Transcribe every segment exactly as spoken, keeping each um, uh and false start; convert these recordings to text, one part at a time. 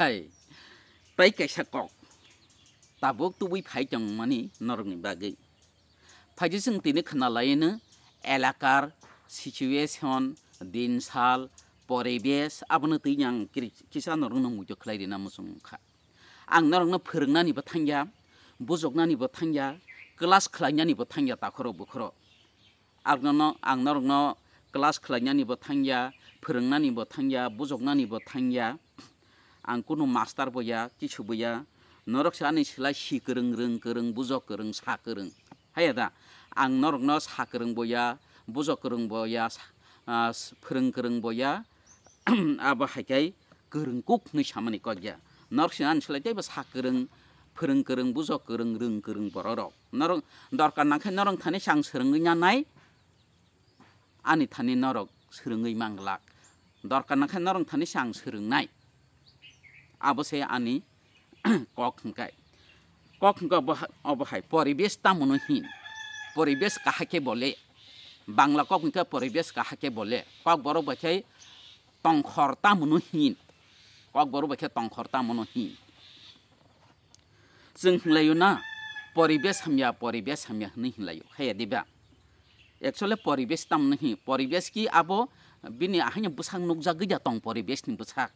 Hai, tai kaisa kok tabuk tubui phai tongmani norokni bagwi. Phaidi chwng tini khna laino elakar situation, din sal, poribesh abono twi ang kiri-, kisa norokno muitu khlai rina muchung kha. Ang norokno phwrwngnanibo thangya, bujoknanibo thangya, class khlainanibo thangya takhorok bukhorok. Ang norokno, ang norokno class khlainanibo thangya, phwrwngnanibo thangya, bujoknanibo thangya. Ang kunu master bo ya, kisu bo ya. Norok se ani slai si kwrwng, rwng kwrwng, bujok kwrwng, sa kwrwng. Haiya da? Ang norokno sa kwrwng bo ya, bujok kwrwng bo ya, sa-, ah, s-, phwrwng kwrwng bo ya. Abo hai khe kwrwng kuk hwnwi samani kok ya. Norok se ani slai teibo sa kwrwng, phwrwng kwrwng, bujok kwrwng, rwng kwrwng bororok. Norok dorkar nang khe norok thani se ang swrwngwi nanai, ani thani norok swrwngwi manglak. Dorkar nang khe norok thani se ang swrwngnai. Abo se ani kok hwnkhe. Kok hwnkhe obo ha-, obo hai, poribesh tamo no hin? Poribesh kaha khe bole? Bangla kok hwnkhe poribesh kaha khe bole? Kokborok bai khe tongkhor tamo no hin? Kokborok bai khe tongkhor tamo no hin? Chwng hwnlaio na, poribesh hamya, poribesh hamya hwnwi hwnlaio, haiya diba? Actually, poribesh tamo no hin? Poribesh ki abo bini ahaino bwsak nukjagwi da tong, poribesh ni bwsak?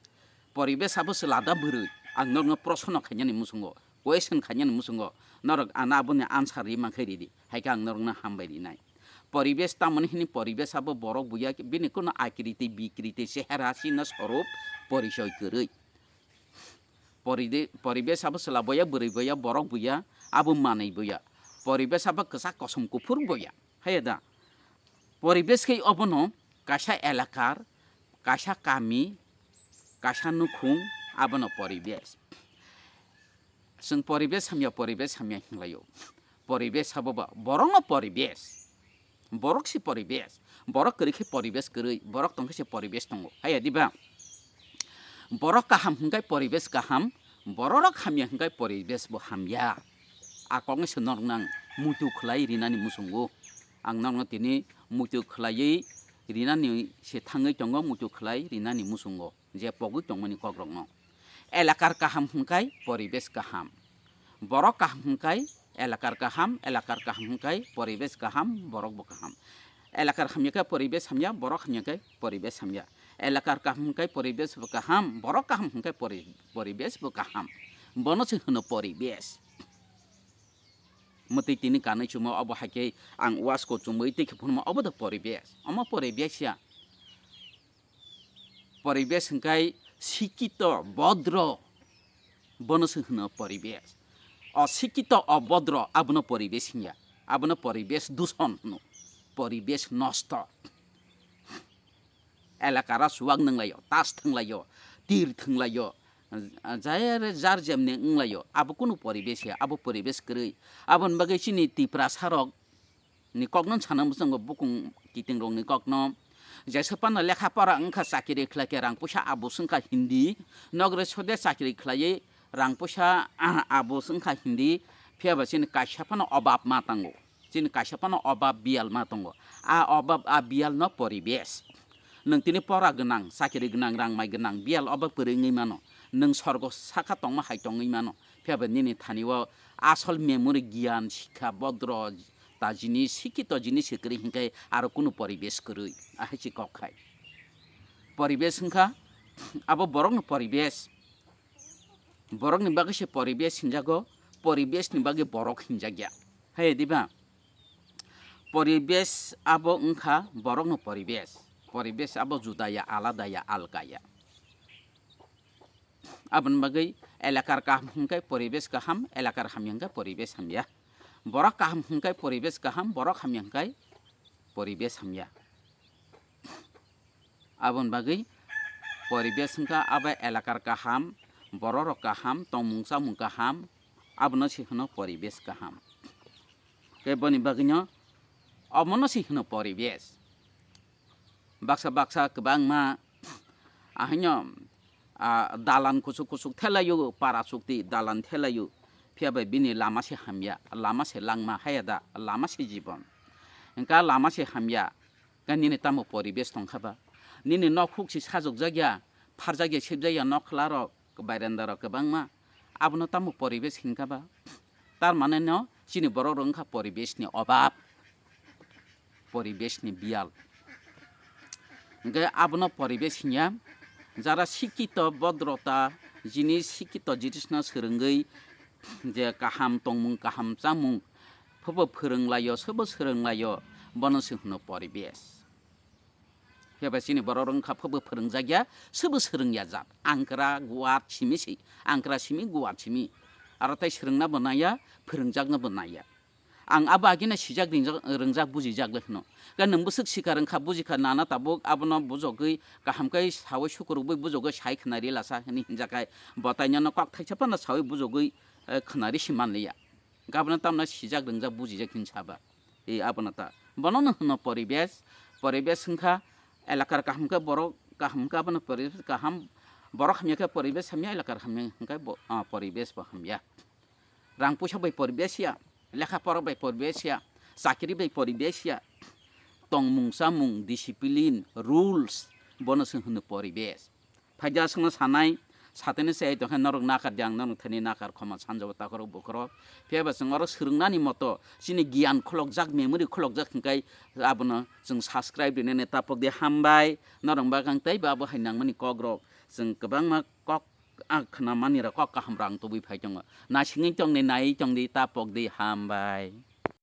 Poribesh abo se lada bwrwi? Ang norokno proshno khainani muchungo, question khainani muchungo, norok ano aboni answer ri mankhe ridi, hai khe ang norokno hambai rinai. Poribesh tamoni hini? Poribesh abo borok buya, bini kuno akriti, bikriti, chehera, chino, sorup, porichoi kwrwi. Poride-, poribesh abo chwla boya, bwrwi boya, borok buya, abo manwi buya. Poribesh abo kwchak kosom kuphur boya. Haiya da? Poribesh khe obono kaisa elakar, kaisa kami, kaisa nukhung, abono poribesh. Chwng poribesh hamya, poribesh hamya hinlaio. Poribesh abo ba, borokno poribesh. Borok se poribesh. Borok kwrwi khe poribesh kwrwi, borok tong khe se poribesh tongo. Haiya diba? Borok kaham hwnkhe poribesh kaham, bororok hamya hwnkhe poribesh bo hamya. A kokno se norokno ang muitu khlai rinani muchungo. Ang norokno tini muitu khlaiwi rinani se thangwi tongo, muitu khlai rinani muchungo, je pogwi tongmani kokrokno. Elakar kaham hwnkhe poribesh kaham. Borok kaham hwnkhe elakar kaham, elakar kaham hwnkhe poribesh kaham, borok bo kaham. Elakar hamya khe poribesh hamya, borok hamya khe poribesh hamya. Elakar kaham hwnkhe poribesh bo kaham, borok kaham hwnkhe pori-, poribesh bo kaham. Bono se hwno poribesh. Mwtwi tini kanwi chumao obo hai khe ang wasko chumui twi khe phunukma obo da poribesh. Omo poribesh ya. Poribesh hwnkhe sikito, bodro, bono se hwno poribesh. Osikito, obodro, abono poribesh hinya. Abono poribesh duson hwno. Poribesh nosto. Elakara chuwak nwnglaio, tas thwnglaio, tir thwnglaio, jayare jar jemni wnglaio, abo kunu poribesh ya, abo poribesh kwrwi. Aboni bagwi chini Tiprasa rok ni kokno sana muchungo, bukung kiting rokni kokno. Jesa phano lekha pora wngkha, chakiri khlaikhe rang puisa abus wngkha Hindi, nogre sode chakiri khlaiwi rang puisa abus wngkha Hindi, phiyaba chini kaisa phano obab ma tango. Chini kaisa phano obab biyal ma tongo. A obab, a biyal no poribesh. Nwng tini pora gwnang, chakiri gwnang, rang mai gwnang, biyal obab kwrwi wngwi mano. Nwng sorgo saka tongma hai tongwi mano. Phiyaba nini thani o asol memory, giyan, sikha, bodro, ta jinis, sikito jinis se kwrwi hinkhe aro kunu poribesh kwrwi. Ahai se kok khai. Poribesh wngkha abo borokni poribesh. Borokni bagwi se poribesh hinjago, poribeshni bagwi borok hinjakya. Hai diba? Poribesh abo wngkha borokno poribesh. Poribesh abo juda ya, alada ya, alka ya. Aboni bagwi elakar kaham hwnkhe poribesh kaham, elakar hamya hwnkhe poribesh hamya. Borok kaham hwnkhe poribesh kaham, borok hamya hwnkhe poribesh hamya. Aboni bagwi poribesh wngkha abo elakar kaham, bororok kaham, tongmung chamung kaham, abono se hwno poribesh kaham. Tei boni bagwino omono se hwno poribesh. Baksa baksa kwbangma ahaino, ah, dalan kuchuk kuchuk thelaio, para chukti dalan thelaio, phiya bai bini lama se hamya, lama se langma haya da, lama se jibon. Hwnkha lama se hamya, khe nini tamo poribesh tongkha ba? Nini nok huk se sajokjak ya, pharjak ya, sibjak ya nok khwlarok, bairanda rok kwbangma. Abono tamo poribesh hinkha ba? Tar mane no chini borok rok wngkha poribesh ni obab, poribesh ni biyal. Hingke abono poribesh hinya, jara sikito bodrota jinis, sikito jinisno swrwngwi je kaham tongmung, kaham chamung, phobo phwrwnglaio, sobo swrwnglaio, bono se hwno poribesh. Phiya ba chini borok rok wngkha phobo phwrwngjakya, sobo swrwngya jat. Angkra, guwar simi se, angkra simi, guwar simi. Aro tai swrwngna bo naiya, phwrwngjakna bo naiya. Ang abo agina sijak ringjak, rwngjak bujijak le hwno. Khe nwng bwswk sikar wngkha, bujikha nana tabuk abono bujogwi kaham khe sawi sukurubwi bujogwi sai khwnari lasa hwnwi hinjakhai bo tainano kok thaisa phano sawi bujogwi, eh, khwnari si manliya. Gabana tamna sijak ringjak bujijak hin saba. E abono ta. Bono no hwno poribesh. Poribesh wngkha elakar kaham khe borok kaham khe abono poribesh kaham. Borok hamya khe poribesh hamya, elakar hamya hwnkhe bo, ah, poribesh bo hamya. Rang puisa bai poribesh ya, lekha pora bai poribesh ya, chakri bai poribesh ya, tongmung chamung, discipline, rules, bono se hwno poribesh. Phaikhe aswkno sanai, satene se ai tongkhe norok nakar di, ang norok thani nakar khoma sanjabo takhorok bukhorok. Phiya ba chwng oro swrwngnani moto chini giyan khulokjak, memory khulokjak hwnkhe abono chwng subscribe rinani tapok di, hambai. Norok bakang tei ba abo hai nangmani kokrok chwng kwbangma kok, ah, khna manirok kok kaham rang tubui phai tongo. Naisingwi tongdi, naiwi tongdi, ta pokdi, hambai.